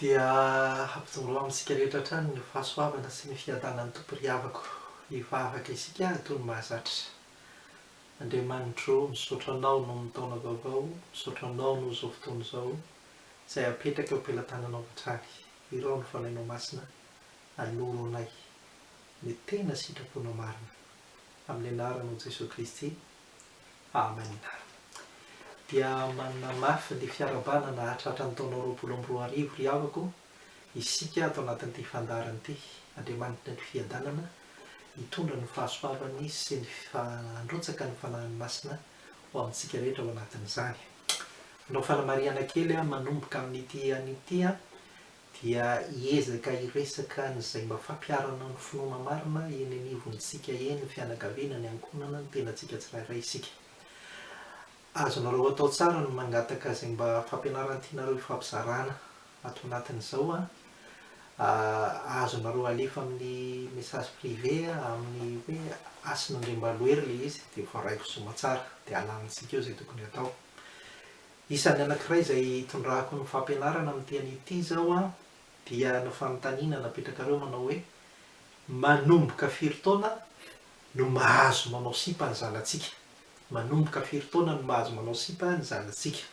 Dia hampijoro amintsika rehetra hatrany ny fahasoavana sy ny fiadanan'ny Tompo ry havako. Hivavaka isika toy ny mahazatra. Andriamanitro ô, misaotra Anao noho ny taona vaovao, misaotra Anao noho izao fotoana izao, izay apetraka eo am-pelatananao hatrany. Irao ny Fanahinao Masina hanoro anay ny tena sitraponao marina. Amin'ny anaranao Jesoa Kristy. Amen. Dia manamafy ny fiarahabana nahatratra ny taona 2020 ry havako isika ato anatin'ity fandaharana ity. Andriamanitra ny fiadanana hitondra ny fahasoavany sy ny handrotsaka ny Fanahiny Masina ho amintsika rehetra ao anatin'izany. Hanao fanamarihana kely aho manomboka amin'ity anio ity aho dia hiezaka hiresaka an'izay mba fampiharana ny finoana marina eny anivontsika eny, ny fianakaviana, ny ankohonana, ny tenantsika tsirairay isika. Azonareo atao tsara ny mangataka izay mba fampianarana tianareo hifampizarana ato anatin'izao an. Azonareo alefa amin'ny message privé amin'ny hoe Hasina Andriambalohery ilay izy dia voaraiko soamatsara dia alamintsika eo izay tokony hatao. Isan'ny anankiray izay hitondrako ny fampianarana amin'ity anio ity izao an, dia ny fanontaniana napetrakareo manao hoe, manomboka firy taona no mahazo manao sipa ny zanatsika? Manomboka firy taona no mahazo manao sipa ny zanatsika?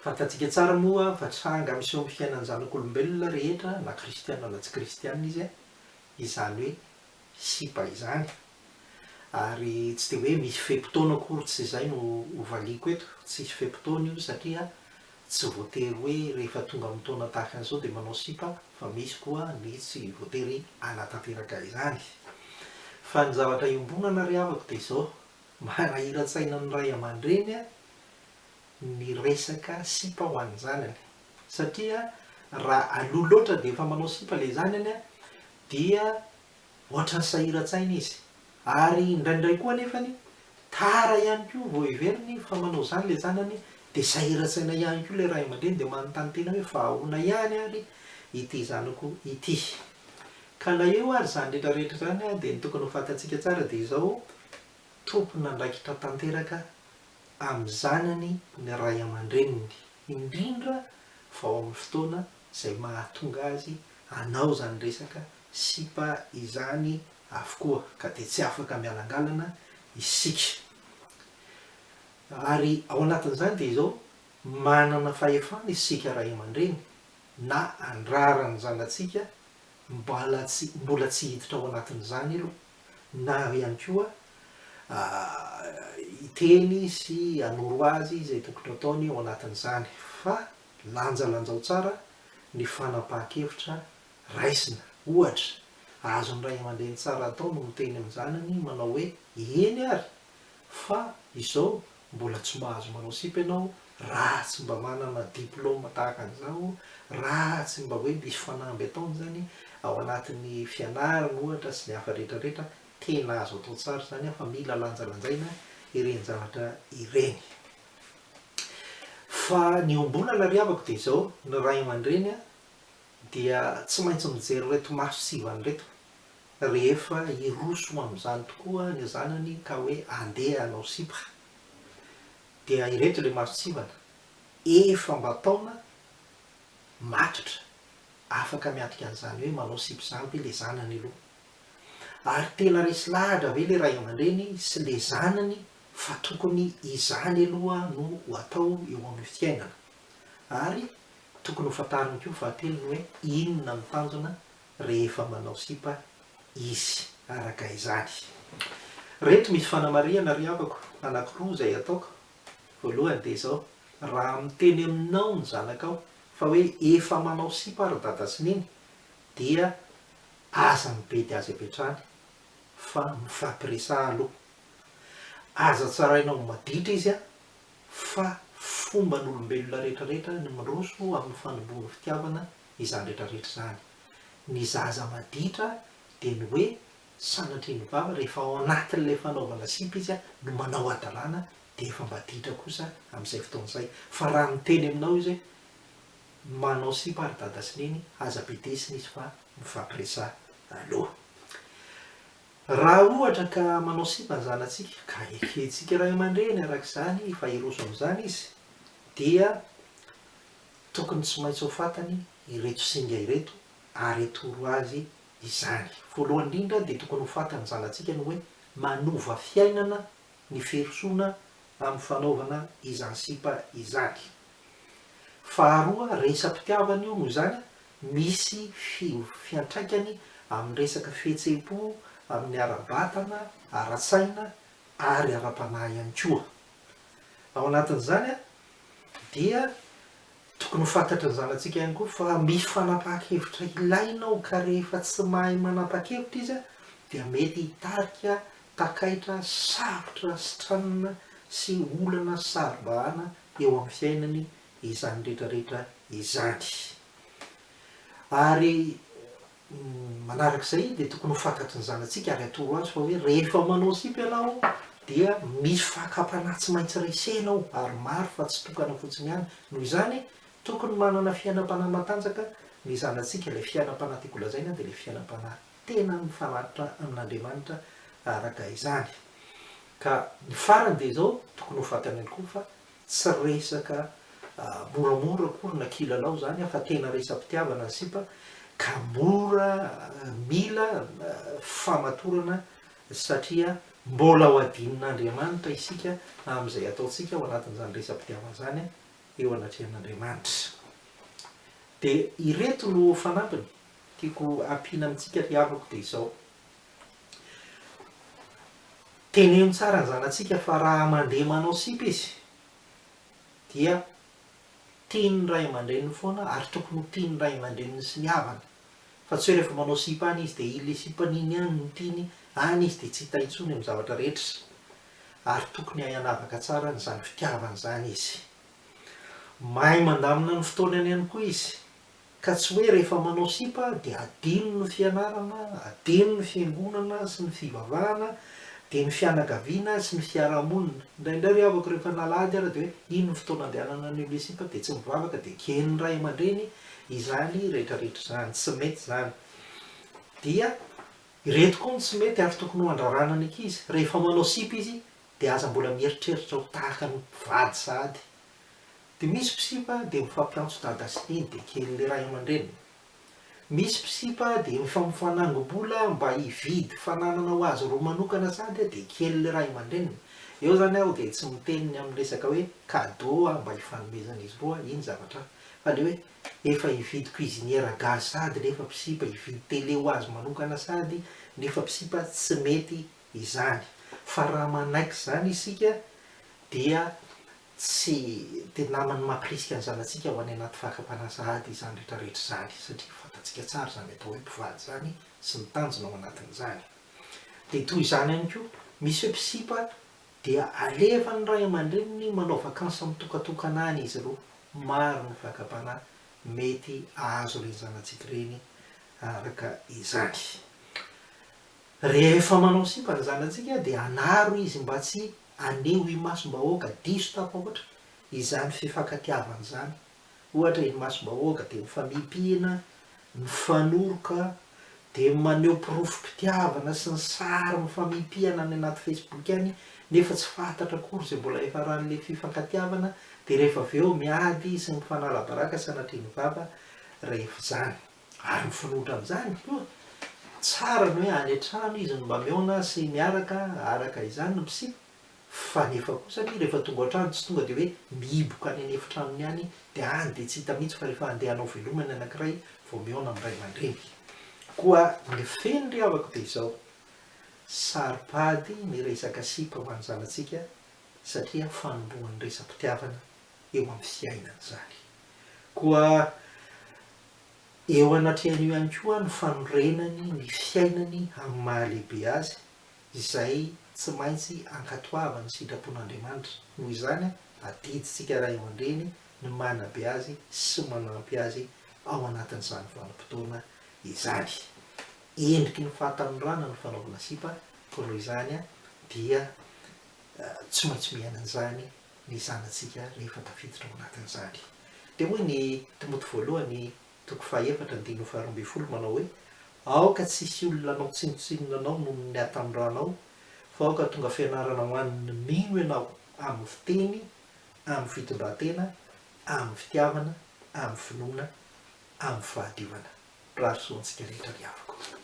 Fantatsika tsara moa fa tranga miseho amin'ny fiainan'ny zanak'olombelona rehetra na kristiana na tsy kristiana izy izany hoe sipa izany. Ary tsy dia hoe misy fe-potoana akory tsy izay no hovaliako eto, tsisy fe-potoana io satria tsy voatery hoe rehefa tonga amin'ny taona tahaka an'izao dia manao sipa fa misy koa ny tsy voatery hanatanteraka izany. Fa ny zavatra iombonana ry havako dia izao, manahiran-tsaina ny ray aman-dreny ny resaka sipa ho an'ny zanany satria raha aloha loatra dia efa manao sipa ilay zanany dia Ohatran'ny sahiran-tsaina izy. Ary indraindray koa anefany, tara ihany koa vao heveriny fa manao izany ilay zanany, dia sahiran-tsaina ihany koa ilay ray aman-dreny dia manontany tena hoe fa ahoana ihany ary ity zanako ity. Ka na eo ary izany rehetra rehetra izany dia ny tokony ho fantatsika tsara dia izao, tompon'andraikitra tanteraka amin'ny zanany ny ray aman-dreniny, indrindra fa ao amin'ny fotoana izay mahatonga azy hanao izany resaka sipa izany avokoa ka dia tsy afaka mialangalana isika. Ary ao anatin'izany dia izao, manana fahefana isika ray aman-dreny na handrara ny zanatsika mbala tsy mbola tsy hiditra ao anatin'izany aloha na ihany koa hiteny sy hanoro azy izay tokony hataony ao anatin'izany fa lanjalanjao tsara ny fanapahan-kevitra raisina. Ohatra, azon'ny ray aman-dreny tsara atao no miteny amin'ny zanany manao hoe, Eny ary, fa izao mbola tsy mahazo manao sipa ianao raha tsy mba manana diplaoma tahaka an'izao, raha tsy mba hoe misy fanamby ataony izany ao anatin'ny fianarana ohatra sy ny hafa rehetra rehetra, tena azo atao tsara izany fa mila lanjalanjaina ireny zavatra ireny. Fa ny iombonana ry havako dia izao, ny ray aman-dreny dia tsy maintsy mijery ireto maso sivana ireto rehefa hiroso amin'izany tokoa ny zanany ka hoe andeha hanao sipa. Dia ireto ilay maso sivana, efa mba taona matotra afaka miatrika an'izany hoe manao sipa izany ve ilay zanany aloha. Ary tena resy lahatra ve ilay ray aman-dreny sy ilay zanany fa tokony izany aloha no ho atao eo amin'ny fiainana. Ary Tokony ho fantariny koa fahatelony hoe inona no tanjona rehefa manao sipa izy araka izany. Reto misy fanamarihana ry havako anakiroa izay ataoko, voalohany dia izao, raha miteny aminao ny zanakao fa hoe efa manao sipa ry dada sy neny dia aza mibedy azy avy hatrany fa mifampiresaha aloha. Aza tsaraina ho maditra izy an, fa fomban'olombelona rehetrarehetra ny miroso amin'ny fanombohan'ny fitiavana izany rehetrarehetra izany. Ny zaza maditra dia ny hoe sanatria ny vava rehefa ao anatin'ilay fanaovana sipa izy no manao hadalana dia efa maditra kosa amin'izay fotoana izay. Fa raha miteny aminao izy hoe manao sipa ry dada sy neny aza bedesina izy fa mifampiresaha aloha. Raha ohatra ka manao sipa ny zanatsika, ka ekentsika ray aman-dreny araka izany fa hiroso amin'izany izy, dia Tokony tsy maintsy ho fantany ireto singa ireto ary atoro azy izany. Voalohany indrindra dia tokony ho fantan'ny zanatsika ny hoe manova fiainana ny firosoana amin'ny fanaovana izany sipa izany. Faharoa, resa-pitiavana io noho izany misy fiantraikany amin'ny resaka fihetseham-po, amin'ny ara-batana, ara-tsaina ary ara-panahy ihany koa. Ao anatin'izany dia tokony ho fantatry ny zanatsika ihany koa fa misy fanapahan-kevitra ilaina ao ka rehefa tsy mahay manapa-kevitra izy dia mety hitarika takaitra sarotra sitranina sy olana saro-bahana eo amin'ny fiainany izany rehetrarehetra izany. Ary Manarak'izay dia tokony ho fantatry ny zanatsika ary atoro azy fa hoe rehefa manao sipa ianao dia misy fakam-panahy tsy maintsy resenao ary maro fa tsy tokana fotsiny ihany. Noho izany, tokony manana fiainam-panahy matanjaka ny zanatsika, ilay fiainam-panahy tiako lazaina dia ilay fiainam-panahy tena mifanaritra amin'Andriamanitra araka izany. Ka ny farany dia izao, tokony ho fantany ihany koa fa Tsy resaka moramora akory na kilalao izany fa tena resa-pitiavana ny sipa ka mora mila famatorana satria mbola ho adinon'Andriamanitra isika amin'izay ataontsika ao anatin'izany resa-pitiavana izany eo anatrehan'Andriamanitra. Dia ireto no fanampiny tiako ampiana amintsika ry havako dia izao. Teneno tsara ny zanatsika fa raha mandeha manao sipa izy dia tian'ny ray aman-dreniny foana ary tokony ho tian'ny ray aman-dreniny sy ny havany fa tsy hoe rehefa manao sipa any izy dia ilay sipany iny ihany no tiany, any izy dia tsy hita intsony amin'ny zavatra rehetra ary tokony hahay hanavaka tsara an'izany fitiavana izany izy. Mahay mandamina ny fotoanany ihany koa izy Ka tsy hoe rehefa manao sipa dia adino ny fianarana, adino ny fiangonana sy ny fivavahana, dia ny fianakaviana sy ny fiarahamonina. Indraindray ry havako rehefa nalahady ara dia hoe iny ny fotoana andehanana any amin'ilay sipa dia tsy mivavaka dia eken'ny ray aman-dreny izany rehetrarehetra izany. Tsy mety izany. Dia ireto koa no tsy mety ary tokony ho andrarana ny ankizy. Rehefa manao sipa izy dia aza mbola mieritreritra ho tahaka ny mpivady sahady. Dia misy mpisipa dia mifampiantso dada sy neny dia kelin'ilay ray aman-dreniny. Misy mpisipa dia mifampfanangom-bola mba hividy fananana ho azy roa manokana sady dia kelin'ilay ray aman-dreniny. Eo izany aho dia tsy miteny ny amin'ny resaka hoe cadeau mba hifanomezan'izy roa, iny zavatra hafa. Fa ilay hoe efa hividy cuisinière gaz sady nefa mpisipa, hividy télé ho azy manokana sady nefa mpisipa, tsy mety izany. Fa raha manaiky izany isika dia Tsy dia naman'ny mampirisika ny zanatsika ho any anaty fakam-panahy sahady izany rehetra rehetra izany, satria fantatsika tsara izany atao hoe mpivady izany sy ny tanjona ao anatin'izany. Dia toy izany ihany koa, misy hoe mpisipa dia alefan'ny ray aman-dreniny manao vacances mitokatokana any izy ireo, maro ny fakam-panahy mety ahazo ireny zanatsika ireny araka izany. Rehefa manao sipa ny zanatsika dia anaro izy mba tsy haneho imasom-bahoaka diso tafahoatra izany fifankatiavana izany. Ohatra eny imasom-bahoaka dia mifamihipihina, mifanoroka, dia maneho porofom-pitiavana sy ny sary mifamihipihana any anaty facebook any nefa tsy fantatra akory izay mbola hiafaran'ilay fifankatiavana dia rehefa avy eo miady sy mifanala baraka sanatria ny vava rehefa izany. Ary mifanohitra amin'izany koa, tsara ny hoe any an-trano izy no mba mihaona sy miaraka araka izany ny mpisipa, fa nefa kosa anie rehefa tonga ao an-trano tsy tonga dia hoe mihiboka any an'efitranony any dia any dia tsy hita mihitsy fa rehefa handeha hanao veloma ny anankiray vao mihaona amin'ny ray aman-dreny. Koa ny feno ry havako dia izao, saro-pady ny resaka sipa ho an'ny zanatsika satria fanombohan'ny resa-pitiavana eo amin'ny fiainana izany. Koa eo anatrehan'io ihany koa ny fanorenany ny fiainany amin'ny maha lehibe azy izay tsy maintsy ankatoavany ny sitrapon'Andriamanitra. Noho izany, adidintsika ray aman-dreny ny manabe azy sy manampy azy ao anatin'izany vanim-potoana izany. Endriky ny fahatanorana ny fanaovana sipa, koa noho izany dia tsy maintsy miaina an'izany ny zanatsika rehefa tafiditra ao anatin'izany. Dia hoy ny Timoty voalohany toko fahaefatra andininy faharoambinifolo manao hoe, Aoka tsy hisy olona hanao tsinontsinona anao noho ny hatanoranao, fa aoka tonga fianarana ho an'ny mino ianao amin'ny fiteny, amin'ny fitondran-tena, amin'ny fitiavana, amin'ny finoana, amin'ny fahadiovana. Mirary soa antsika rehetra ry havako.